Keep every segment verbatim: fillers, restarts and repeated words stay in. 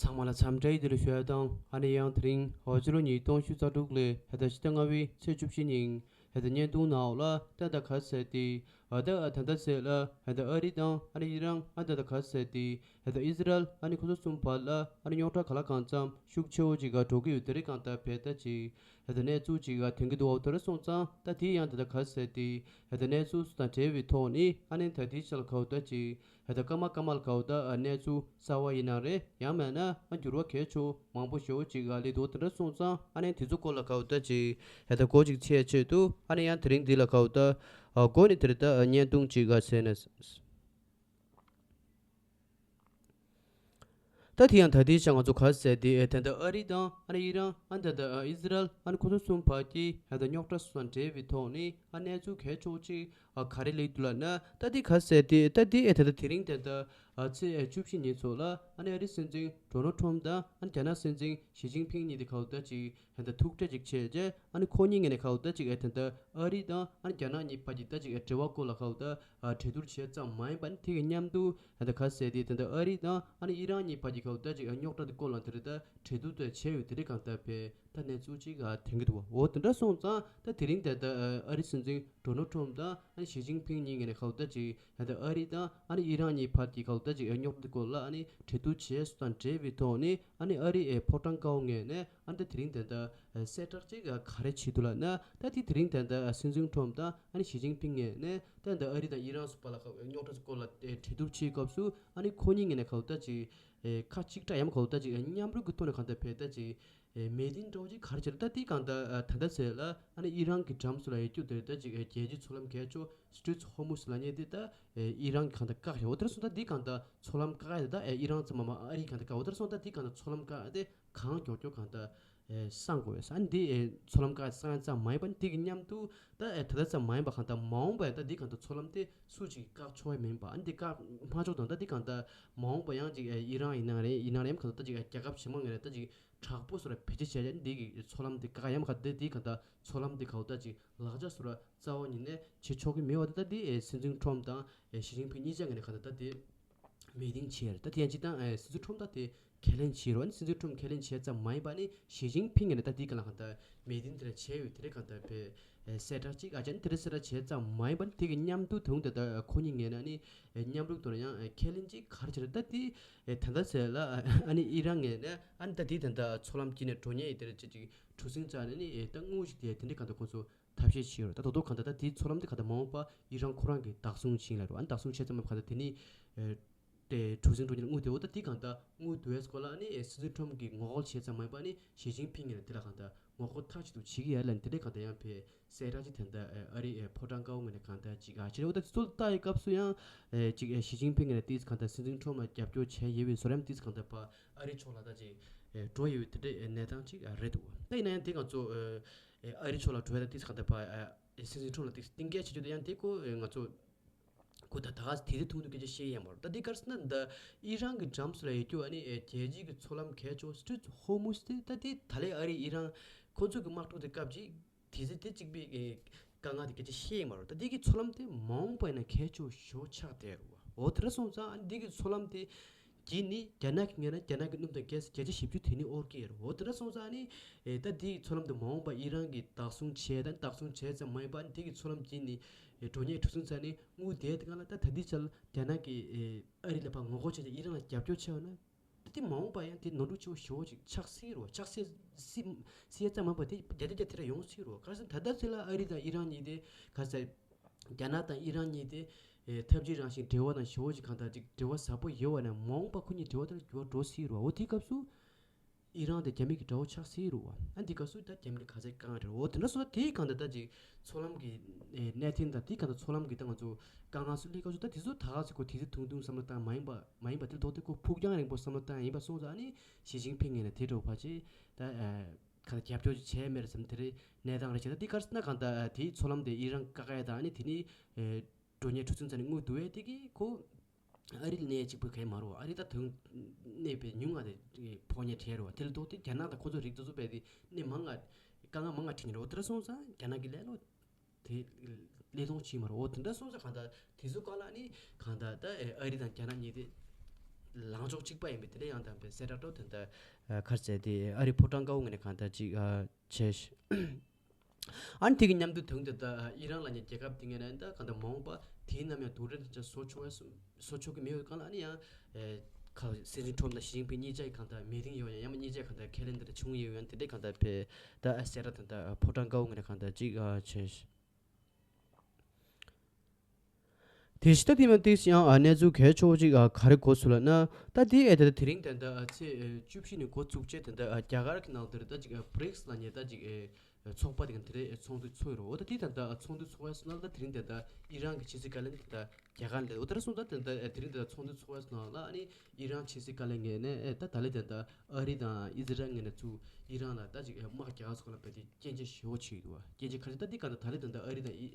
ཚང་མ་ལ་འཚམས་འདྲི་བདེ་ལེགས་ཞུ་ཡ་དང་། ཨ་ནི་ཡང་དེ་རིང་ཨོ་སྤྱི་ལོ་ཉིས་སྟོང་ཉི་ཤུ་རྩ་དྲུག་ལོའི་ཧེ་ད་ཕྱི་ཟླ་ལྔ་པའི་ཚེས་བཅུ་བཞི་ཉིན་ཧེ་ད་བརྙན་ཐུང་ནང་ལ་ད་ད་ག་ཟེར་ཏེ་ཨ་ད་ཨ་ད་ད་ཟེར་ལ་ཧེ་ད་ཨ་རི་དང་ཨ་ནི་ཨི་རན་ཨ་ད་ད་ག་ཟེར་ཏེ་ཧེ་ད་ཨི་ཟི་རལ་ཨ་ནི་ཁོ་ཚོ་གསུམ་བར་ལ་ཨ་ནི་རྙོག་དྲ་ག་ལ་གང་འཚམ་ཤུགས་ཆེ་བོ་ཅིག་ག་འགྲོ་གི་ཡོད། དེ་རིང་གང་ལྟར་བས་ད་ཅིག་ཧེ་ད་གནས་ཚུལ་ཅིག་ག་ཐོན་གི་འདུག་ཨོ་དེ་ར་སོང་ཙང་ད་དེ་ཡང་ད་ད་ག་ཟེར་ཏེ་ཧེ་ད་གནས་ཚུལ་སུ་དང་འབྲེལ་བའི་ཐོག་ནི་ཨ་ནི་ད་དེ་ཆ་ལ་གའོ་ད་ཅིག་ཧེ་ད་སྐར་མ་སྐར་མ་ལ་གའོ་ད་གནས་ཚུལ་གསར་བ་ཡིན་ན་རེད། ཡང་མེད་ན་ཨ་འགྱུར་བ་གལ་ཆེ་མང་པོ་ཞེ་བོ་ཅིག་ཨ་ལི་འདུག་དེ་འདྲ་སོང་ཙང་ཨ་ནི་དེ་ཚོ་སྐོར་ལ་གའོ་ད་ཅིག་ཧེ་ད་གོ་ཅིག་ཆེ་ཆེད་དུ་ཨ་ནི་ཡང་དེ་རིང་འདི་ལ་གའོ་ད་ཨ་གོ་ནི་དེ་རེད། ད་བརྙན་ཐུང་ཅིག་ག་ཟེར་ན། ད་དེ་ཡང་ད་ལྟའི་ཆ་ང་ཚོ་ག་ཟེར་དེ་ཨེ་ད་ལྟ་ཨ་རི་དང་ཨ་ནི་ཨི་རན་ཨ་ནི་ད་ལྟ་ཨི་ཟི་རལ་ཨ་ནི་ཁོ་ཚོ་གསུམ་བར་གྱི་ཨེ་ད་རྙོག་དྲ་སོགས་དང་འབྲེལ་བའི་ཐོག་ནས་ཨ་གནས་ཚུལ་གལ་ཆེ་བོ་ཅིག་ཨ་ག་རེ་ལས་འདུག་ལབ་ན། ད་དེ་ག་ཟེར་དེ་ད་དེ་ཨེ་ད་ལྟ་དེ་རིང་ད་ལྟ་ཨ་ཚེས་ཨེ་བཅུ་བཞི་ཉིན་ཚོ་ལ་ཨ་ནི་ཨ་རི་སྲིད་འཛིན་ཌོ་ནལ་ཊམ་དང་ཨ་ནི་རྒྱ་ནག་སྲིད་འཛིན་ཞི་ཅིན་ཕིང་གཉིས་དེ་གའོ་ད་ཅིག་ཨེ་ད་ཐུག་འཕྲད་ཅིག་བྱས་རྗེས་ཨ་ནི་ཁོ་གཉིས་ངོས་ནས་གའོ་ད་ཅིག་ཨེ་ད་ལྟ་ཨ་རི་དང་ཨ་ནི་རྒྱ་ནག་གཉིས་བར་གྱི་ད་ཅིག་ཨེ་འབྲེལ་བ་སྐོར་ལ་གའོ་ད་ཨ་གྲོས་བསྡུར་བྱས་ཙམ་མ་ཡིན་པ་ནི་དེ་གི་མཉམ་དུ་ཨ་ད་ག་ཟེར་དེ་ད་ལྟ་ཨ་རི་དང་ཨ་ནི་ཨི་རན་གཉིས་བར་གྱི་གའོ་ད་ཅིག་ཨ་རྙོག་དྲ་དེ་སྐོར་ལ་དེ་རེད། ད་གྲོས་བསྡུར་དེ་བྱས་ཡོད། དེ་རིང་གང་ལྟར་བས་ད་གནས་ཚུལ་ཅིག་ཨ་ཐོན་གི་འདུག་བ། འོ་དེ་འདྲ་སོང་ཙང་ད་དེ་རིང་ད་ལྟ་ཨ་རི་སྲིད་འཛིན་ཌོ་ནལ་ཊམ་དང་ཨ་ནི་ཞི་ཅིན་ཕིང་གཉིས་ངོས་ནས་གའོ་ད་ཅིག་ད་ལྟ་ཨ་རི་དང་ཨ་ནི་ཨི་རན་གཉིས་བར་གྱི་གའོ་ད་ཅིག་ཨ་རྙོག་དྲ་དེ་སྐོར་ལ་ཨ་ནི་གྲོས་བསྡུར་བྱས་སོ་དང་འབྲེལ་བའི་ཐོག་ནས་ཨ་ནི་ཨ་རི་ཨེ་ཕོ་བྲང་དཀར་པོ་ངོས་ནས་ཨ་ནི་ད་དེ་རིང་ད་ལྟ་ཨ་གསལ་བསྒྲགས་ཅིག་ག་རེ་བྱེད་འདུག་ལབ་ན། ད་དེ་དེ་རིང་ད་ལྟ་ཨ་སྲིད་འཛིན་ཊམ་དང་ཨ་ནི་ཞི་ཅིན་ཕིང་ངོས་ནས་ད་ལྟ་ཨ་རི་དང་ཨི་རན་སུ་བར་ལ་ག་རྙོག་དྲ་སྐོར་ལ་ཨེ་གྲོས་བསྡུར་བྱེད་སྐབས་སུ་ཨ་ནི་ཁོ་གཉིས་ངོས་ནས་གའོ་ད་ཅིག་ཨེ་ཁ་གཅིག་གྲགས་ཡམ་གའོ་ད་ཅིག་ཨེ་མཉམ་རུབ་ཀྱི་ཐོག་ནས་གང་ལྟར་བས་ད་ཅིག་ཨེ་མི་ཏིང་འདྲ་བོ་ཅིག་ག་རེ་བྱེད་ད་དེ་གང་ལྟར་ཨ་ད་ལྟ་ཟེར་ལ་ཨ་ནི་ཨི་རན་གྱི་འགྲམ་སུ་ལ་ཡོད་རྒྱུ་དེ་ད་ཅིག་ཨེ་རྒྱལ་སྤྱིའི་མཚོ་ལམ་གལ་ཆེ་ཤོས་སི་ཊེ་རེཊ་ཧོར་མུ་ཛི་ལབ་མཁན་དེ་ད་ཨེ་ཨི་རན་གྱིས་གང་ལྟར་བཀག་ཡོད། འོ་དེ་འདྲ་སོང་ཙང་ད་དེ་གང་ལྟར་མཚོ་ལམ་བཀག་ཡ་དེ་ད་ཨེ་ཨི་རན་ཙམ་མ་མ་ཨ་རི་གང་ལྟར་བཀག་འོ་དེ་འདྲ་སོང་ཙང་ད་དེ་གང་ལྟར་མཚོ་ལམ་བཀག་ཡ་དེ་གང་མགྱོགས་མགྱོགས་གང་ལྟར་ཨེ་བསང་དགོས་པས། ཨ་ནི་འདི་ཨེ་མཚོ་ལམ་བཀག་བསང་ཡ་ཙམ་མ་ཡིན་པ་ནི་དེ་གི་མཉམ་དུ་ད་ཨེ་ད་ལྟ་ཙམ་མ་ཡིན་པ་གང་ལྟར་མ་འོངས་པ་ཡང་ད་འདི་གང་ལྟར་མཚོ་ལམ་དེ་སུ་ཅིག་བཀག་ཆོག་ཡ་མིན་པ། ཨ་ནི་འདི་བཀག་མ་ཆོག་དང་ད་འདི་གང་ལྟར་མ་འོངས་པ་ཡང་ཅིག་ཨེ་ཨི་རན་ཡིན་ན་རེད་ཡིན་ན་རེད་གང་ལྟར་ད་ཅིག་ཨེ་རྒྱལ་ཁབ་ཆེན་མོ་ངོས་ནས་ད་ཅིག་དྲག་པོ་བཟོ་འདྲ་བེད་སྤྱོད་བྱས་ཡ་འདི་གི་མཚོ་ལམ་དེ་བཀག་ཡ་མ་ག་དེ་དེ་གང་ལྟར་མཚོ་ལམ་དེ་གང་ལྟར་ཅིག་ལག་ཆ་བཟོ་འདྲ་རྩ་བ་ཉིད་ནས་བྱེད་ཆོག་གི་མེད་པ་དེ་ད་དེ་ཨེ་སྲིད་འཛིན་ཊམ་དང་ཨེ་ཞི་ཅིན་ཕིང་གཉིས་ཆ་ངོས་ནས་གང་ལྟར་ད་དེ་མི་ཏིང་བྱས་རེད། ད་དེ་ཡང་སྤྱིར་བཏང་ཨེ་སྲིད་འཛིན་ཊམ་ད་དེ་ཁས་ལེན་བྱས་རོགས། ཨ་ནི་སྲིད་འཛིན་ཊམ་ཁས་ལེན་བྱས་ཙམ་མ་ཡིན་པ་ནི་ཞི་ཅིན་ཕིང་ངོས་ནས་ད་དེ་ག་ལ་གང་ལྟར་མི་ཏིང་དེ་འདྲ་བྱས་ཡོད། དེ་རེད་གང་ལྟར་བས་ཨེ་གསལ་བསྒྲགས་ཅིག་ཨ་ཅག་ནི་དེ་འདྲ་གསལ་བསྒྲགས་བྱས་ཙམ་མ་ཡིན་པ་ནི་དེ་གི་མཉམ་དུ་དུང་དེ་ད་ཁོ་གཉིས་ངོས་ནས་ནི་ཨེ་མཉམ་རུབ་ཐོག་ནས་ཡང་ཨེ་ཁས་ལེན་ཅིག་ག་རེ་བྱས་རེད། ད་དེ་ཨེ་ད་ལྟ་ཟེར་ལ་ཨ་ནི་ཨི་རན་ངོས་ནས་ཨ་ནི་ད་དེ་ད་ལྟ་མཚོ་ལམ་དཀྱིལ་ནས་འགྲོ་མཁན་ཡི་དེ་འདྲ་ཅིག་ཅིག་གྲུ་གཟིངས་བཙགས་ནས་ནི་ཨེ་ད་དངུལ་ཞིག་དེ་དེ་འདྲ་གང་ལྟར་ཁོང་ཚོ་ཐབས་ཤེས་བྱས་ཡོད་རེད། ད་དོ་དོ་གང་ལྟར་ད་དེའི་མཚོ་ལམ་དེ་གང་ལྟར་མ་འོངས་པ་ཨི་རན་ཁོ་རང་གིས་བདག་བཟུང་བྱིན་ལ་རུ་ཨ་ནི་བདག་བཟུང་བྱས་ཙམ་མ་གང་ལྟར་དེ་ནི་ཨེ་དེ་གྲུ་གཟིངས་འགྲོ་མཁན་དངུལ་དེ་འོ་ད་དེ་གང་ལྟར་དངུལ་བསྡུ་བའི་སྐོར་ལ་ཨ་ནི་ཨེ་སྲིད་འཛིན་ཊམ་གིས་ངོ་རྒོལ་བྱས་ཙམ་མ་ཡིན་པ་ཨ་ནི་ཞི་ཅིན་ཕིང་ངོས་ནས་དེ་ལ་གང་ལྟར་ངོ་རྒོལ་མཐའ་གཅིག་ཏུ་བྱེད་ཀྱི་ཡ་ལན་དེ་འདྲའི་གང་ལྟར་ཡང་བས་གསལ་བསྒྲགས་ཅིག་དེ་འདྲ་ཨ་རི་ཨེ་ཕོ་བྲང་དཀར་པོ་ངོས་ནས་གང་ལྟར་ཅིག་ཨ་བྱས་རེད། འོ་ད་དེ་ཚོ་ལྟ་ཡི་སྐབས་སུ་ཡང་ཨེ་ཅིག་ཨེ་ཞི་ཅིན་ཕིང་ངོས་ནས་ཏིས་གང་ལྟར་སྲིད་འཛིན་ཊམ་ལ་རྒྱབ་སྐྱོར་བྱས་ཡོད་པའི་བཟོ་རིམ་ཏིས་གང་ལྟར་ཕ་ཨ་རི་ཕྱོགས་ལ་ད་ཅིག་ཨེ་འགྲོ་ཡོད་པའི་དེ་འདྲའི་ཨེ་གནས་སྟངས་ཅིག་ཨ་རེད་འདུག་ད་ཡིན་ན་ཡང་དེ་ང་ཚོ་ཨེ་ཨེ་ཨ་རི་ཕྱོགས་ལ་འགྲོ་ཡ་ད་ཏིས་གང་ལྟར་ཕ་ཨེ་སྲིད་འཛིན་ཊམ་ལ་ཏིས་གཏན་འཁེལ་བྱེད་རྒྱུ་དེ་ཡང་དེ་ཁོ་ཨེ་ང་ཚོ་ཁོ་ད་ད་ག་དེ་དེ་ཐུང་ཐུང་སྐད་ཆ་བཤད་ཡ་མ་རེད། ད་དེ་ག་རེ་ཟེར་ན་ད་ཨི་རན་གྱི་འགྲམ་སུ་ལ་ཡོད་རྒྱུ་ཨ་ནི་ཨེ་རྒྱལ་སྤྱིའི་གི་མཚོ་ལམ་གལ་ཆེ་ཤོས་སི་ཊེ་རེཊ་ཧོར་མུ་ཛི་དེ་ད་དེ་ད་ལས་ཨ་རི་ཨི་རན་ཁོ་ཚོ་གི་དམག་འཁྲུག་དེ་སྐབས་ཅིག་དེ་ཚེ་དེ་གཅིག་པའི་ཨེ་དཀའ་ངལ་དེ་སྐད་ཆ་བཤད་ཡ་མ་རེད། ད་དེ་གི་མཚོ་ལམ་དེ་མ་འོངས་པ་ཡིན་ན་གལ་ཆེ་ཤོས་ཆགས་བསྡད་རེད་བ། འོ་དེ་འདྲ་སོང་ཙང་ཨ་ནི་དེ་གི་མཚོ་ལམ་དེ་གྱིས་ནི་རྒྱ་ནག་གི་ངོས་ན་རྒྱ་ནག་གི་སྣུམ་དང་གྷེ་སི་བརྒྱ་ཆ་བཞི་བཅུ་དེ་ནི་དབོར་གྱི་ཡོད་རེད། འོ་དེ་འདྲ་སོང་ཙང་ཨ་ནི་ཨེ་ད་དེའི་མཚོ་ལམ་དུ་མ་འོངས་པ་ཨི་རན་གྱིས་བདག་བཟུང་བྱས་དང་བདག་བཟུང་བྱས་ཙམ་མ་ཡིན་པར་དེ་གི་མཚོ་ལམ་དཀྱིལ་ནས་ཨེ་འགྲོ་མཁན་གྲུ་གཟིངས་ཚོ་ནི་དངུལ་དེ་དེ་ག་ལ་ད་ད་ལྟའི་ཆར་རྒྱ་ནག་གིས་ཨེ་ཨ་རི་ལ་ཕར་ངོ་རྒོལ་བྱས་ཏེ་ཨི་རན་ལ་རྒྱབ་སྐྱོར་བྱས་པ་ན་ད་དེ་མ་འོངས་པ་ཡང་དེ་ནོར་འཁྲུལ་ཆེ་བོ་ཞེ་བོ་ཅིག་ཆགས་སྲིད་རོ། ཆགས་སྲིད་སྲིད་སྲིད་ཡ་ཙམ་མ་ཡིན་པར་དེ་བརྒྱ་ཆ་བརྒྱ་དེ་འདྲ་ཡོང་སྲིད་རོ། ག་རེ་ཟེར་ན་ད་ལྟ་ཚོད་ལ་ཨ་རི་དང་ཨི་རན་གཉིས་དེ་ག་རེ་ཟེར་རྒྱ་ནག་དང་ཨི་རན་གཉིས་དེ་ཨེ་འཐབ་ཇུས་རང་བཞིན་འབྲེལ་བ་དང་ཞེ་བོ་ཅིག་གང་ལྟར་ཅིག་འབྲེལ་བ་ཟབ་པོ་ཡོད་པ་ན་མ་འོངས་པ་ཁོ་གཉིས་འབྲེལ་བ་དེ་ལ་འགྱུར་བ་འགྲོ་སྲིད་རོ། འོ་དེའི་སྐབས་སུ། ཨི་རན་དེ་རྒྱ་མི་གི་དགྲ་བོ་ཆགས་སྲིད་རུ་བ། ཨ་འདི་སྐབས་སུ་ད་རྒྱ་མི་ལ་ག་ཚད་དཀའ་ངལ་རེད། འོ་དེ་འདྲ་སོང་ཙང་དེའི་སྒང་དུ་ད་ཅིག་མཚོ་ལམ་གི་ཨེ་གནད་དོན་དང་དེའི་སྒང་དུ་མཚོ་ལམ་གི་ད་ང་ཚོ་དཀའ་ངལ་སུ་སླེབས་སྐབས་སུ་ད་དེ་ཚོ་ད་ག་ཚོད་ཁོ་དེ་ཚོ་ཐུང་ཐུང་བསམ་བློ་བཏང་མ་ཡིན་པ་མ་ཡིན་པ་དེ་ལྡོག་སྟེ་ཁོ་ཕུགས་རྒྱང་རིང་པོ་བསམ་བློ་བཏང་ཡིན་པ་སོང་ཙང་ཨ་ནི་ཞི་ཅིན་ཕིང་ངོས་ནས་དེ་འདྲ་བོ་ཕལ་ཆེར་ད་ཨེ་ག་ད་རྒྱབ་སྐྱོར་ཅིག་བྱས་མེད་རེད་བསམ། དེ་རེད་གནས་སྟངས་རེད་བྱས། ད་དེ་ག་རེ་ཟེར་ན་གང་ལྟར་དེའི་མཚོ་ལམ་དེ་ཨི་རན་བཀག་ཡ་དང་ཨ་ནི་དེ་ནི་ཨེ། འགྲོ་མཁན་གྲུ་གཟིངས་ཚོ་ནི་དངུལ་བསྡུ་བས་དེ་གིས་ཁོ་ཨ་རི་ལ་གནས་གཅིག་པུ་གས་མ་རུ་བ། ཨ་རི་ད་དུང་གནས་པའི་ཉུང་ང་དེ་ཕོག་ཉེན་འཕྲད་རུ་བ། དེ་ལ་ལྡོག་སྟེ་རྒྱ་ནག་དང་ཁོ་ཚོ་རིགས་དེ་ཚོ་བས་དེ་གནས་མང་ང་དཀའ་ངལ་མང་ང་འཕྲད་ཉེན་རུ་བ། དེ་འདྲ་སོང་ཙང་རྒྱ་ནག་གི་ལས་ལོ་དེ་ལས་གཏོང་བྱེད་མ་རུ་བ། དེ་འདྲ་སོང་ཙང་གང་ལྟར་དེ་ཚོ་ག་ལ་ནི་གང་ལྟར་ད་ཨ་རི་དང་རྒྱ་ནག་གཉིས་དེ་ ལངས་ཕྱོགས་གཅིག་པ་ཡིན་པའི་དེ་འདྲ་ཡང་དང་པའི་གསལ་བསྒྲགས་འགྲོ་དེ་འདྲ་ཁར་བྱས་ཏེ་ཨ་རི་ཕོ་བྲང་དཀར་པོ་ངོས་ནས་གང་ལྟར་ཅིག་བྱས། ཨ་ནི་དེ་གི་མཉམ་དུ་དོན་དེ་ལྟ་ཨི་རན་ལབ་མཁན་རྒྱལ་ཁབ་དེ་ངོས་ནས་ད་གང་ལྟར་མ་འོངས་པ་དེའི་ནམ་ཡང་རྡུལ་ཕྲན་དེ་ཚོ་བཟོ་ཆོག་ཡ་བཟོ་ཆོག་གི་མེད་པའི་སྒང་ལ་ཨ་ནི་ཡང་ཁ་སྲིད་འཛིན་ཁྲོམ་དང་ཞི་ཅིན་ཕིང་གཉིས་ཆ་གི་གང་ལྟར་མི་ཏིང་ཡོད་ཡ་ཡང་མ་གཉིས་ཆ་གི་གང་ལྟར་ཁས་ལེན་དེ་འདྲ་བྱུང་ཡོད་ཡ་དེ་འདྲའི་གང་ལྟར་བས་ད་གསལ་བསྒྲགས་དེ་ལྟ་ཕོ་བྲང་དཀར་པོ་ངོས་ནས་གང་ལྟར་ཅིག་བྱས། དེ་བཞིན་ད་དེ་མ་ཏིག་ཡང་གནས་ཚུལ་གལ་ཆེ་བོ་ཅིག་ག་རེ་གོ་སོང་ལབ་ན། ད་དེ་ཨེ་ད་དེ་རིང་ད་ད་ཚེས་བཅུ་བཞི་ནས་འགོ་བཙུགས་བྱས་ད་ད་རྒྱ་གར་གྱི་ནང་དེར་ད་ཅིག་བྷི་རིགས་ལབ་མཁན་ད་ཅིག་ཚོགས་པ་དེ་ག་དེ་རེད་ཚོགས་འདུ་ཚོགས་ཡོད་རེད། འོ་ད་དེ་ད་ད་ཚོགས་འདུ་ཚོགས་ཡ་སོང་ན་ད་དེ་རིང་ད་ད་ཨི་རན་གྱི་ཕྱི་སྲིད་བཀའ་བློན་དེ་ད་རྒྱ་གར་ལ་འོ་ད་ར་སོང་ད་ད་ད་དེ་རིང་ད་ད་ཚོགས་འདུ་ཚོགས་ཡ་སོང་ན་ལ་ཨ་ནི་ཨི་རན་ཕྱི་སྲིད་བཀའ་བློན་ངོས་ནས་ཨེ་ད་ད་ལེ་ད་ད་ཨ་རི་དང་ཨི་ཟི་རལ་ངོས་ནས་ཚུར་ཨི་རན་ལ་ད་ཅིག་དམག་རྒྱག་སོགས་ལ་བས་ཏེ་སྐྱོན་བརྗོད་ཞེ་པོ་བྱས་འདུག་སྐྱོན་བརྗོད་ག་རེ་ད་འདི་ག་ད་ད་ལེ་ད་ད་ཨ་རི་དང་ཨི་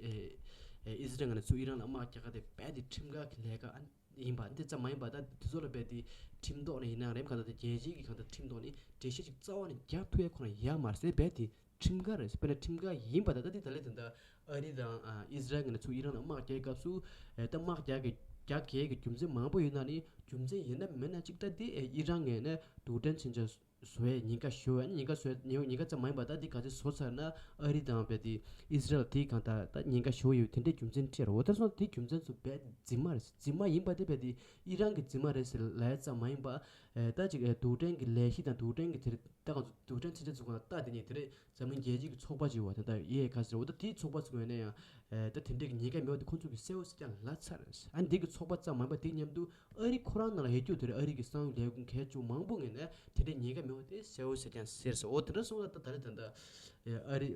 ཨི་ཟི་རལ་ངོས་ནས་ཚུར་ཨི་རན་ལ་དམག་རྒྱག་ག་དེ་བས་ཏེ་ཁྲིམས་འགལ་གྱི་ལས་ཀ་ཨ་ཡིན་པ་འདི་ཙམ་མ་ཡིན་པ་ད་དེ་ཚོ་ལ་བས་ཏེ་ཁྲིམས་ཐོག་ནས་ཡིན་ན་རེད་ག་ད་ད་རྒྱལ་སྤྱིའི་གི་ག་ད་ཁྲིམས་ཐོག་ནས་འགྲེལ་བཤད་ཅིག་རྩ་བ་ནས་རྒྱག་ཐུབ་ཡ་ཁོ་རང་ཡ་མ་རེད་ཟེར་བས་ཏེ། ཁྲིམས་འགལ་རེད། དཔེར་ན་ཁྲིམས་འགལ་ཡིན་པ་ད་ལྟ་དེ་ད་ལས་དེ་འདྲ་ཨ་རི་དང་ཨ་ཨི་ཟི་རལ་ངོས་ནས་ཚུར་ཨི་རན་ལ་དམག་རྒྱག་སྐབས་སུ་ཨེ་ད་དམག་རྒྱག་གི་རྒྱག་གལ་གི་རྒྱུ་མཚན་མང་པོ་ཡོད་ན་ནི་རྒྱུ་མཚན་ཡིན་ན་མིན་ན་གཅིག་ད་དེ་ཨེ་ཨི་རན་ངོས་ནས་རྡུལ་ཕྲན་མཚོན་ཆ་བཟོ་ཡའི་ཉེན་ཁ་ཞུ་བ་ཉེན་ཁ་བཟོ་ཉེན་ཉེན་ཁ་ཙམ་མ་ཡིན་པ་ད་དེ་ག་ཚོད་བཟོ་ཚར་ན་ཨ་རི་དང་བས་དེ་ཨི་ཟི་རལ་དེ་གང་ད་ད་ཉེན་ཁ་ཞུ་ཡོད་དེ་འདྲའི་རྒྱུ་མཚན་སྤྲད་རོ་ད་སོང་དེ་རྒྱུ་མཚན་ཚོ་བས་རྫུན་མ་རེད། རྫུན་མ་ཡིན་པ་དེ་བས་དེ་ཨི་རན་གི་རྫུན་མ་རེད་ཟེར་ལབ་ཡ་ཙམ་མ་ཡིན་པ་ཨེ་ད་ཅིག་ཨེ་རྡུལ་ཕྲན་གི་ལས་གཞི་དང་རྡུལ་ཕྲན་གི་དེ་རེད། ད་ང་ཚོ་རྡུལ་ཕྲན་མཚོན་ཆ་འཛུགས་ཁང་ལ་ལྟ་དེ་ནས་དེ་རེད་འཛམ་གླིང་རྒྱལ་སྤྱི་གི་ཚོགས་པ་ཅིག་ཡོད་པ་དེ་ལྟ་ཡེ་ཁ་ཟེར་འོ་ད་དེའི་ཚོགས་པ་ཚོ་ངོས་ནས་ཡང་ཨེ་ད་དེ་འདྲའི་གི་ཉེན་ཁ་མེད་པ་དེ་ཁོང་ཚོ་གི་གསལ་བོ་གསལ་རྐྱང་ལབ་ཚར་རེད། ཨ་ནི་འདི་གི་ཚོགས་པ་ཙམ་མ་ཡིན་པ་དེ་མཉམ་དུ་ཨ་རི་ཁོ་རང་ནང་ལ་ཡོད་རྒྱུ་དེ་རེད། ཨ་རི་གི་གསང་བའི་ལས་ཁུངས་གལ་ཆེ་བོ་མང་པོ་ངོས་ནས་དེ་འདྲའི་ཉེན་ཁ་མེད་པ་དེ་གསལ་བོ་གསལ་རྐྱང་ཟེར་ཟེར་འོ་དེ་འདྲ་སོང་ཙང་ད་ད་རེད་ད་ལྟ་ཨེ་ཨ་རི་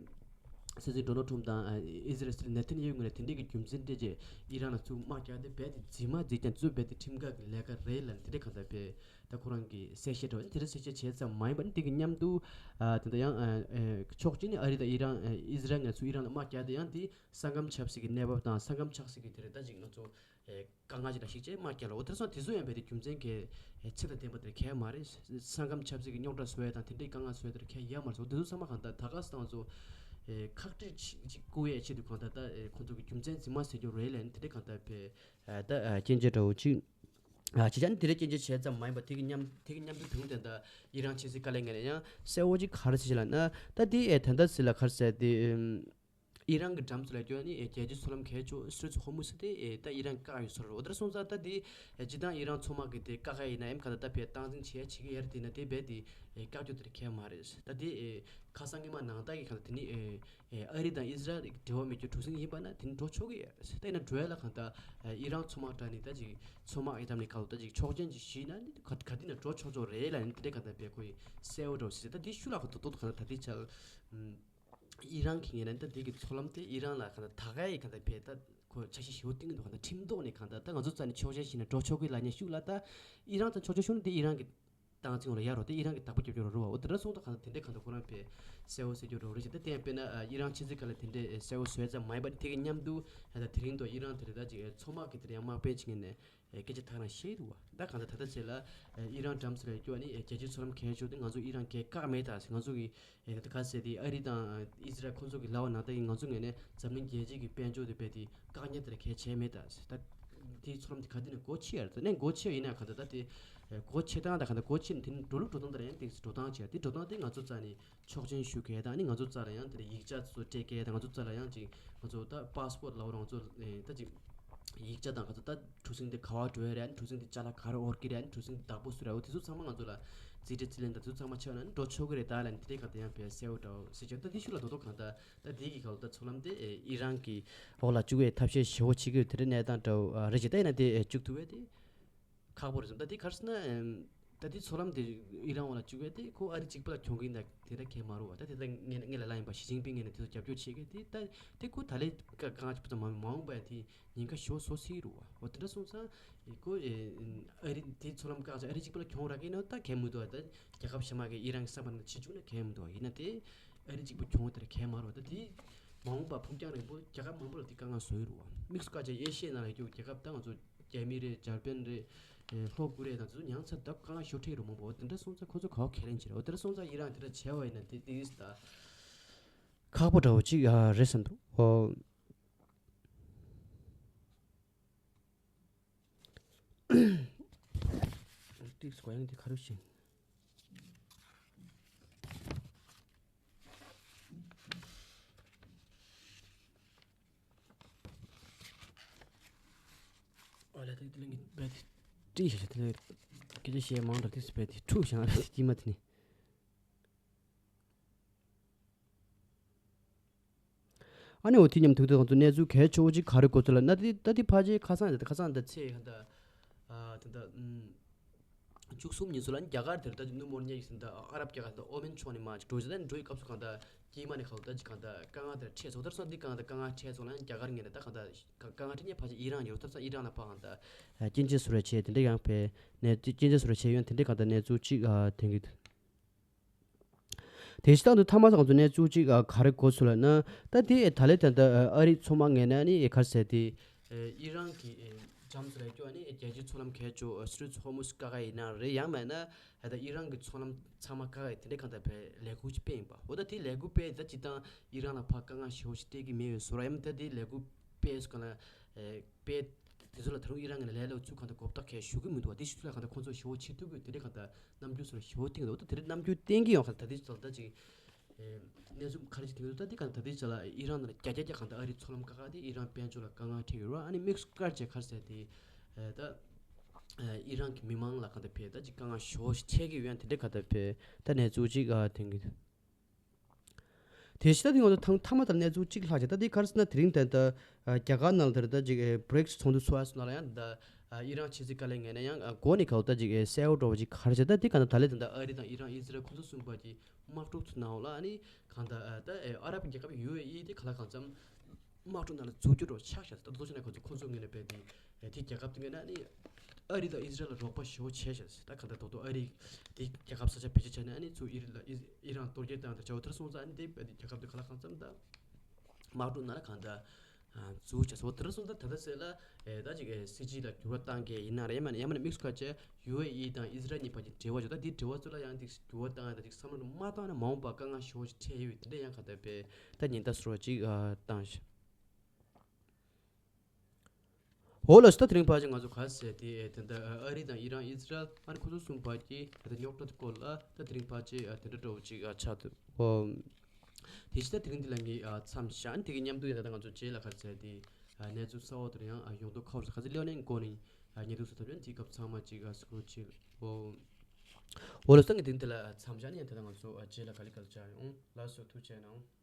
སྲིད་འཛིན་ཌོ་ནལ་ཁྲམ་དང་ཨེ་ཨི་ཟི་རལ་སྲིད་ནེ་ཐན་ཡ་ཧུ་ངོས་ནས་དེ་འདྲའི་གི་རྒྱུ་མཚན་སྤྲད་རྗེས་ཨི་རན་ལ་ཚུར་དམག་རྒྱག་དེ་རྦད་དེ་རྫུན་མ་རྫུན་རྐྱང་ཚུར་རྦད་དེ་ཁྲིམས་འགལ་གི་ལས་ཀ་རེད་ལབ་ནས་དེ་འདྲའི་གང་ལྟར་བས། ད་ཁོ་རང་གིས་གསལ་བཤད་འདྲ་བོ་དེ་འདྲ་གསལ་བཤད་བྱས་ཙམ་མ་ཡིན་པར་འདི་གི་མཉམ་དུ་ཨ་དེ་འདྲ་ཡང་ཨ་ཨ་ཕྱོགས་གཅིག་ནས་ཨ་རི་དང་ཨི་རན་ཨ་ཨི་ཟི་རལ་ངོས་ཚུར་ཨི་རན་ལ་དམག་རྒྱག་དེ་ཡང་དེ་ས་ཁམས་ཆབ་སྲིད་ཀྱི་གནས་བབ་དང་ས་ཁམས་ཆབ་སྲིད་ཀྱི་དེ་རེད་ད་ཅིག་ང་ཚོ་ཨེ་དཀའ་ངལ་ཅིག་ལ་གཞིགས་བྱས་དམག་རྒྱག་ལ་འོ་དེ་སོང་དེ་ཚོ་ཡང་རྦད་དེ་རྒྱུ་མཚན་གྱི་ཨེ་ཚིག་དང་ལྡན་པ་དེར་གལ་མ་རེད། ས་ཁམས་ཆབ་སྲིད་ཀྱི་རྙོག་དྲ་བཟོ་ཡ་དང་དེ་འདྲའི་དཀའ་ངལ་བཟོ་ཡ་དེར་གལ་ཡ་མ་རེད། འོ་དེ་ཚོ་ཚང་མ་གང་ལྟར་ད་ག་ས་ང་ཚོ་ཨེ་ཁག་དཀྲི་ཅིག་ཅིག་བསྐུར་ཡས་ཆེད་དུ་གང་ལྟར་ད་ཨེ་ཁོང་ཚོ་གི་རྒྱུ་མཚན་རྫུན་མ་ཟེར་རྒྱུ་རེད་ལབ་ནས་དེ་འདྲའི་གང་ལྟར་བས་ཨ་ད་ཨ་སྐྱོན་བརྗོད་འདྲ་བོ་ཅིག་ཨ་བྱས་ཙང་དེ་འདྲའི་སྐྱོན་བརྗོད་བྱས་ཙམ་མ་ཡིན་པར་དེ་གི་མཉམ་དེ་གི་མཉམ་དུ་དུང་ལྡན་ད་ཨི་རན་ཕྱི་སྲིད་བཀའ་བློན་ངོས་ནས་ཡང་གསལ་བོ་ཅིག་ག་རེ་ཟེར་ལབ་ན་ད་དེ་ཨེ་ད་ལྟ་ཟེར་ལ་ག་རེ་ཟེར་དེ་ཨམ་ཨི་རན་གྱི་འགྲམ་ཚོ་ལ་སྐྱོན་ནི་ཨེ་རྒྱལ་སྤྱིའི་མཚོ་ལམ་གལ་ཆེ་སུད་སི་ཧོར་མུ་སི་དེ་ཨེ་ད་ཨི་རན་བཀག་ཡོད་ཟེར་རོ། འོ་དེར་སོང་ཙང་ད་དེ་ཨེ་སྤྱི་བཏང་ཨི་རན་མཚོ་དམག་གི་དེ་བཀག་ཡ་ཡིན་ན་ཨེམ་ག་ད་ད་ཕེ་སྟངས་འཛིན་བྱེད་ཡ་བྱེད་ཀྱི་ཡ་རེད་དེ་ན་དེ་རྦད་དེ་ཨེ་བཀག་རྒྱུ་དེར་གལ་མ་རེད། ད་དེ་ཨེ་ཁ་སང་གི་མ་ནང་ལྟར་གྱི་གང་ལ་དེ་ནི་ཨེ་ཨེ་ཨ་རི་དང་ཨི་ཟི་རལ་འབྲེལ་བ་མེད་རྒྱུ་གྲུ་གཟིངས་ཡིན་པ་ན་དེ་ནི་འགྲོ་ཆོག་གི་ཡོད་རེད། ད་ཡིན་ན་འགྲོ་ཡ་ལ་གང་ལྟར་ཨེ་ཨི་རན་མཚོ་དམག་དྲག་ནི་ད་ཅིག་མཚོ་དམག་ཨེ་ཙམ་ནི་ག་ལོ་ད་ཅིག་ཆོག་མཆན་ཅིག་ཞུས་ན་ནི་ག་ག་དེ་ན་འགྲོ་ཆོག་ཆོག་རེད་ལ་ནི་དེ་འདྲའི་གང་ལྟར་བས་ཁོ་ཡི་གསལ་བོ་འགྲོ་ཞེས་ད་དེ་ཤུ་ལ་ག་ད་དོ་གང་ལྟར་ད་དེ་ཆ་ཨམ་ཨི་རན་གྱི་ངོས་ནས་ད་དེ་གི་མཚོ་ལམ་དེ་ཨི་རན་ལ་གང་ལྟར་ད་ག་ཡི་གང་ལྟར་བས་ད་ཁོ་འཆར་གཞི་ཞེ་པོ་བཏིང་གི་འདུག་གང་ལྟར་ཁྲིམས་ཐོག་ནས་གང་ལྟར་ད་ང་ཚོ་རྩ་ནས་ཆོག་མཆན་ཞུས་ན་འགྲོ་ཆོག་གི་ལབ་མཁན་ཤུ་ལ་ད་ཨི་རན་དང་ཆོག་མཆན་ཞུ་ན་དེ་ཨི་རན་གྱི་སྟངས་འཛིན་འོག་ལ་ཡར་རོ་དེ་ཨི་རན་གྱི་བདག་པོ་རྒྱབ་སྐྱོར་རོ་རུ་བ་འོ་དེ་འདྲ་སོང་ཙང་གང་ལྟར་དེ་འདྲའི་གང་ལྟར་ཁོ་རང་བས་གསལ་བོ་གསལ་རྒྱུ་རོ་རེ་བྱས་ད་དེ་ཡང་དཔེར་ན་ཨ་ཨི་རན་ཕྱི་སྲིད་ཁ་ལ་དེ་འདྲའི་གསལ་བོ་བཟོས་ཙམ་མ་ཡིན་པ་དེ་གི་མཉམ་དུ་ད་དེ་རིང་དུ་ཨི་རན་དེ་རེད་ད་ཅིག་མཚོ་དམག་གི་དེ་རིང་དམག་དཔོན་ཅིག་ངོས་ནས་སྐད་ཆ་ཐག་རང་བཤད་འདུག་བ། ད་གང་ལྟར་ད་ལྟ་ཆེ་ལ་ཨི་རན་འགྲམ་ཚོ་ལ་སྐྱོ་ནི་རྒྱལ་སྤྱིའི་མཚོ་ལམ་གལ་ཆེ་དེ་ང་ཚོ་ཨི་རན་གས་བཀག་མེད་ད་ཟེར་ང་ཚོ་གི་ད་ག་ཟེར་དེ་ཨ་རི་དང་ཨི་ཟི་རལ་ཁོ་ཚོ་གི་ལབ་པ་ནང་ལྟར་ཡིན་ང་ཚོ་ངོས་ནས་འཛམ་གླིང་རྒྱལ་སྤྱི་གི་དཔལ་འབྱོར་དེ་རྦད་དེ་བཀག་ཉར་དེ་ལ་གལ་ཆེ་མེད་ད་ཟེར་ད་དེའི་མཚོ་ལམ་དེ་ག་དེ་ནས་སྒོ་ཕྱེ་ཡ་རེད་ད་ནས་སྒོ་ཕྱེ་ཡིན་ན་གང་ལྟར་ད་དེ་སྒོ་ཕྱེ་སྟངས་ད་གང་ལྟར་སྒོ་ཕྱེ་ནས་དེ་ནི་འགྲོ་ལུགས་འགྲོ་སྟངས་དེ་ལ་ཡང་དེ་འགྲོ་སྟངས་བྱས་དེ་འགྲོ་སྟངས་དེ་ང་ཚོ་རྩ་ནས་ཆོག་མཆན་ཞུ་མཁན་དང་ནི་ང་ཚོ་རྩ་ལ་ཡང་དེ་ལ་ཡིག་ཆ་ཚོ་སྤྲད་མཁན་དང་ང་ཚོ་རྩ་ལ་ཡང་ཅིག་ང་ཚོ་ད་པཱ་སི་པོར་ཊི་ལབ་རང་ཚོ་ད་ཅིག་ཡིག་ཆ་དང་ང་ཚོ་ད་གྲུ་གཟིངས་དེ་ག་བ་འགྲོ་ཡ་རེད་ཨ་ནི་གྲུ་གཟིངས་དེ་ཅ་ལག་ག་རེ་དབོར་གི་རེད་ཨ་ནི་གྲུ་གཟིངས་བདག་པོ་སུ་རེད་འོ་དེ་ཚོ་ཚང་མ་ང་ཚོ་ལ་རྩིས་སྤྲད་རྩིས་ལེན་དང་དེ་ཚོ་ཚང་མ་ཆགས་ན་ནི་འགྲོ་ཆོག་གི་རེད་ད་ལ་ནི་དེ་འདྲའི་ག་ད་ཡང་བས་གསལ་བོ་འདྲ་བོ་ཟེར་ཆོག་ད་དེ་ཤུ་ལ་དོ་དོ་གང་ད་ད་དེ་གི་ག་ལ་ད་མཚོ་ལམ་དེ་ཨི་རན་གི་འོག་ལ་བཅུག་པའི་ཐབས་ཤེས་ཞེ་པོ་བྱེད་ཀྱི་ཡོད་དེ་འདྲའི་གནས་སྟངས་འདྲ་བོ་རེད་ཅེ་ད་ཡིན་ན་དེ་བཅུག་ཐུབ་པས་དེ། ཁག་པོ་རེད་བསམ། ད་དེ་ག་རེ་ཟེར་ན་ཨམ། ད་དེ་མཚོ་ལམ་དེ་ཨི་རན་འོག་ལ་བཅུག་པས་དེ་ཁོ་ཨ་རི་གཅིག་པུ་ལ་གྱོང་གི་ཡིན་ད་དེ་འདྲ་གང་མ་རུང་བ། ད་དེ་ད་ངས་ངས་ལ་ལ་ཡིན་པ་ཞི་ཅིན་ཕིང་ངོས་ནས་དེ་ཚོ་རྒྱབ་སྐྱོར་བྱེད་མཁན་དེ་ད་དེ་ཁོ་ད་ལས་ཀ་གང་ཅིག་པུ་ཙམ་མ་མ་འོངས་པ་ཡང་དེ་ཉེན་ཁ་ཞེ་པོ་བཟོ་སྲིད་རུང་བ། འོ་དེ་འདྲ་སོང་ཙང་ཁོ་ཨེ་ཨ་རི་དེ་མཚོ་ལམ་བཀག་ཙང་ཨ་རི་གཅིག་པུ་ལ་གྱོང་རག་གི་ཡིན་ན་ད་གང་མི་འདུག་བ། ད་རྒྱལ་ཁབ་གཞན་མ་གིས་ཨི་རན་གྱི་ས་བར་ན་བྱེད་བཅུག་ན་གང་མི་འདུག་བ། ཡིན་ན་དེ་ཨ་རི་གཅིག་པུ་གྱོང་དེ་ལ་གང་མ་རུང་བ། ད་དེ་མ་འོངས་པ་ཕུགས་རྒྱང་རིང་པོ་རྒྱལ་ཁབ་མང་པོ་ལ་དེ་དཀའ་ངལ་བཟོ་ཡི་རུང་བ། དམིགས་སུ་བཀར་བྱས་ཨེ་ཤི་ཡའི་ནང་ལ་ཡོད་རྒྱུ་རྒྱལ་ཁབ་ད་ང་ཚོ་རྒྱ་མི་རེད། འཇར་པན་རེད། ཨེ་ལྷོ་ཀོ་རི་ཡ་དང་དེ་ཚོ་མྱངས་ཚར་སྟབས་དཀའ་ངལ་ཤོར་ཐེངས་རུ་མང་པོ་འོ་དེ་འདྲ་སོང་ཙང་ཁོ་ཚོ་ག་བ་ཁས་ལེན་བྱེད་རེད། འོ་དེ་འདྲ་སོང་ཙང་ཨི་རན་དེ་འདྲ་བྱས་པ་ཡིན་ན་དེ་དེ་ད་ཁག་པོ་འདྲ་བོ་ཅིག་ཨ་རེད་བསམ་འདུག་འོ། ཏིག་ཙམ་གོ་ཡང་དེ་ག་རེ་བྱེད། ཨ་ལས་ཏིག་ཏིག་ལིང་གི་བེད་ཏི་ཤ་ཤ་ཏིག་ལིང་སྐད་ཆ་བཤད་མང་དྲགས་ཏིག་ཙམ་བེད་ཏི་འཁྲུག་བཞག་རེད་དཀྱིལ་མ་དེ་ནི། ཨ་ནི་འོ་དེ་མཉམ་དུ་དེ་ང་ཚོ་གནས་ཚུལ་གལ་ཆེ་བོ་ཅིག་ག་རེ་གོ་ཚུལ་ལ་ན་དེ་ད་དེ་ཕལ་ཆེར་ཁ་སང་ཡིན་ད་ཁ་སང་ད་ཚེས་ད་ཨ་ད་ད་ཨུམ་བཅུ་གསུམ་ཉིན་སུ་ལ་རྒྱ་གར་དེར་ད་ནུབ་མོར་ཉལ་གྱི་ཟིན་ད་ཨ་རབ་རྒྱ་གར་ད་ཨོ་མན་ཕྱོགས་ནས་མ་ཅིག་འགྲོ་ཅིག་ད་འགྲོ་ཡི་སྐབས་སུ་གང་ད་དཀྱིལ་མ་ནས་གང་ད་ཅིག་གང་ད་དཀའ་ངལ་དེར་འཕྲད་སོང་། ད་སོ་འདི་གང་ད་དཀའ་ངལ་འཕྲད་སོང་ལ་རྒྱ་གར་ངོས་ནས་ད་གང་ད་དཀའ་ངལ་འཕྲད་ཉེ་ཕལ་ཆེར་ཨི་རན་ཡོད་ད་ས་ཨི་རན་ལ་ཕ་གང་ད་སྐྱོན་བརྗོད་སུ་རེ་བྱས་དེ་འདྲ་ཡང་ཕེ་ནས་སྐྱོན་བརྗོད་སུ་རེ་བྱས་ཡོད་དེ་འདྲ་གང་ད་གནས་ཚུལ་ཅིག་ཨ་དེང་གི་དེ་ཕྱི་ཐང་དུ་ཐ་མ་སང་ཚོ་གནས་ཚུལ་གཅིག་ཨ་ག་རེ་གོ་ཚུལ་ལ་ན། ད་དེ་ད་ལས་ད་ལྟ་ཨ་རི་ཚོང་མ་ངས་ན་ནི་ག་རེ་ཟེར་དེ་ཨི་རན་གྱི་ཨེ་ཇམ་སུ་རེ་སྐྱོ་ནི་རྒྱལ་སྤྱིའི་མཚོ་ལམ་གལ་ཆེ་ཤོས་སུ་ཨེ་ཧོར་མུ་སི་ཀ་ཁ་ཡིན་ན་རེད། ཡང་མེད་ན་ད་ལྟ་ཨི་རན་གྱི་མཚོ་ལམ་ཚང་མ་ཀ་ཁ་ཡི་དེ་འདྲའི་གང་ལྟར་བས་ལས་འགུལ་ཅིག་སྤེལ་ཡིན་པ། འོ་ད་དེ་ལས་འགུལ་སྤེལ་ད་སྤྱིར་བཏང་ཨི་རན་ལ་ཕར་དཀའ་ངལ་ཞེ་པོ་ཞིག་སྤྲད་ཀྱི་མེད་པའི་བཟོ་འདྲ། ཡང་ད་དེ་ལས་འགུལ་སྤེལ་སྐབས་ལ་ཨེ་སྤེལ། དེ་ཚོ་ལ་ད་རུང་ཨི་རན་ངོས་ནས་ལས་སླ་པོ་ཚུལ་གང་ལྟར་གོ་བརྡ་གང་ཞུ་གི་མི་འདུག་བ། དེ་ཞུ་ཚུལ་ལ་གང་ལྟར་ཁོང་ཚོ་ཞེ་པོ་བྱེད་ཐུབ་ཀྱི་དེ་འདྲའི་གང་ལྟར་རྣམ་འགྱུར་སོགས་ཞེ་པོ་བསྟན་གྱི་འདུག་ད་དེ་རྣམ་འགྱུར་བསྟན་གྱི་ཡོང་ཁ་ད་དེ་ཚོ་ད་ཅིག་ཨེ་གནས་ཚུལ་ག་རེ་ཞིག་བསྟན་གྱི་འདུག་ད་དེ་གང་ལྟར་ད་དེ་ཚོ་ལ་ཨི་རན་ནང་ལ་རྒྱ་རྒྱ་རྒྱ་གང་ལྟར་ཨ་རིའི་མཚོ་ལམ་ཀ་ཁ་དེ་ཨི་རན་དཔལ་འབྱོར་ལ་དཀའ་ངལ་འཕྲད་ཡོད་རེད། ཨ་ནི་དམིགས་སུ་བཀར་བྱས་ག་རེ་ཟེར་དེ་ཨེ་ད་ཨེ་ཨི་རན་གྱི་མི་མང་ལ་གང་ལྟར་ཕེ་ད་ཅིག་དཀའ་ངལ་ཞེ་པོ་ཞིག་འཕྲད་ཀྱི་ཡོད་ཡང་དེ་འདྲའི་གང་ལྟར་ཕེ་ད་གནས་ཚུལ་ཅིག་ཨ་བསྟན་གྱི་འདུག་དེ་ཕྱི་ད་དེ་ང་ཚོ་ཐང་མཐའ་མ་ལྟར་གནས་ཚུལ་གཅིག་ལྷག་བྱས། ད་དེ་ག་རེ་ཟེར་ན་དེ་རིང་ད་ལྟ་ཨ་རྒྱ་གར་ནང་ལ་ད་ལྟ་ཅིག་ཨེ་བྷི་རིགས་ཚོགས་འདུ་ཚོགས་ཡ་སོང་ན་ལ་ཡང་ད་ཨ་ཨི་རན་ཕྱི་སྲིད་བཀའ་བློན་ངོས་ནས་ཡང་ཨ་འགོ་ནས་ག་ད་ཅིག་ཨེ་གསལ་བོ་འགྲོ་བ་ཅིག་ག་རེ་བྱས། ད་དེ་ག་ད་ད་ལས་ད་ལྟ་ཨ་རི་དང་ཨི་རན་ཨི་ཟི་རལ་ཁོ་ཚོ་གསུམ་པ་གི་དམག་འཁྲུག་ཚོ་ནང་ལ་ཨ་ནི་གང་ད་ཨ་ད་ཨེ་ཨ་རབ་རྒྱལ་ཁབ་ཡུ་ཨེ་ཨི་དེ་ག་ལ་གང་འཚམ་དམག་འཁྲུག་ནང་ལ་འཛུལ་རྒྱུ་འགྲོ་ཆགས་ཤག་ད་ལྟ་ཚོ་ནས་ཁོ་ཚོ་ཁོ་ཚོ་ངོས་ནས་བས་དེ་ཨེ་དེ་རྒྱལ་ཁབ་དེ་ངོས་ནས་ཨ་ནི་ཨ་རི་དང་ཨི་ཟི་རལ་ལ་རོགས་པ་ཞེ་པོ་བྱས་ཤག་ད་ག་ད་རྡོག་རྡོག་ཨ་རི་དེ་རྒྱལ་ཁབ་ས་ཆ་བེད་སྤྱོད་བྱས་ནས་ཨ་ནི་ཚུར་ཨི་རི་ལ་ཨི་ཨི་རན་གཏོར་རྒྱག་བཏང་ད་བྱ་བ་དེར་སོང་ཙང་ཨ་ནི་དེ་བས་དེ་རྒྱལ་ཁབ་དེ་ག་ལ་གང་འཚམ་ད་དམག་འཁྲུག་ནང་ལ་གང་ད་འཛུལ་བྱས་སོ་དེར་སོང་ཙང་ད་ད་ཟེར་ལ་ཨེ་ད་ཅིག་ཨེ་སྲིད་ཇུས་ལ་འགྱུར་བ་བཏང་གི་ཡིན་ན་རེད། ཡང་མིན་ན་ཡང་མིན་ན་དམིགས་སུ་བཀར་བྱས་ཡུ་ཨེ་ཨི་དང་ཨི་ཟི་རལ་གཉིས་བར་གྱི་འབྲེལ་བ་ཅིག་ད་དེའི་འབྲེལ་བ་ཚོ་ལ་ཡང་དེ་འགྱུར་བ་བཏང་ཡང་ད་ཅིག་བསམ་བློ་མ་བཏང་ན་མ་འོངས་པ་དཀའ་ངལ་ཞེ་པོ་ཞིག་འཕྲད་ཡོད་དེ་འདྲ་ཡང་ག་ད་བས་ད་ཉེན་བརྡ་ཟེར་བ་ཅིག་ཨ་བཏང་ཤག་འོ་ལགས་སོ། ད་དེ་རིང་ཕལ་ཆེར་ང་ཚོ་ག་ཟེར་དེ་དེ་འདྲ་ཨ་རི་དང་ཨི་རན་ཨི་ཟི་རལ་ཨ་ནི་ཁོ་ཚོ་གསུམ་བར་གྱི་ད་ལྟ་རྙོག་དྲ་དེ་སྐོར་ལ་ད་དེ་རིང་ཕལ་ཆེར་ཨ་དེ་འདྲ་འདྲ་བོ་ཅིག་ཨ་ཆགས་འདུག་འོ། དེ་བཞིན་ད་དེ་རིང་འདི་ལ་ངས་ཨ་མཚམས་བཞག་ནས་དེ་གི་མཉམ་དུ་ཡང་ད་ལྟ་ང་ཚོ་རྗེས་ལ་ག་ཟེར་དེ་ཨ་གནས་ཚུལ་གསར་བ་དེར་ཡང་ཨ་ཡོང་དུས་ཁ་བར་ག་ཚོད་ལེའོ་ནས་འགོ་ནས་ཨ་ཉེ་དུས་སུ་ཐོབ་ཡོད་དེའི་སྐབས་ཚང་མ་ཅིག་ཨ་སུ་ཅིག་འོ། འོ་ལགས་སོ། ད་ངས་དེ་རིང་འདི་ལ་མཚམས་བཞག་ནས་ཡང་ད་ལྟ་ང་ཚོ་ཨ་རྗེས་ལ་ག་ལེ་ག་ལེ་བྱ་ཡོང་། ལགས་སོ། ཐུགས་རྗེ་གནང་།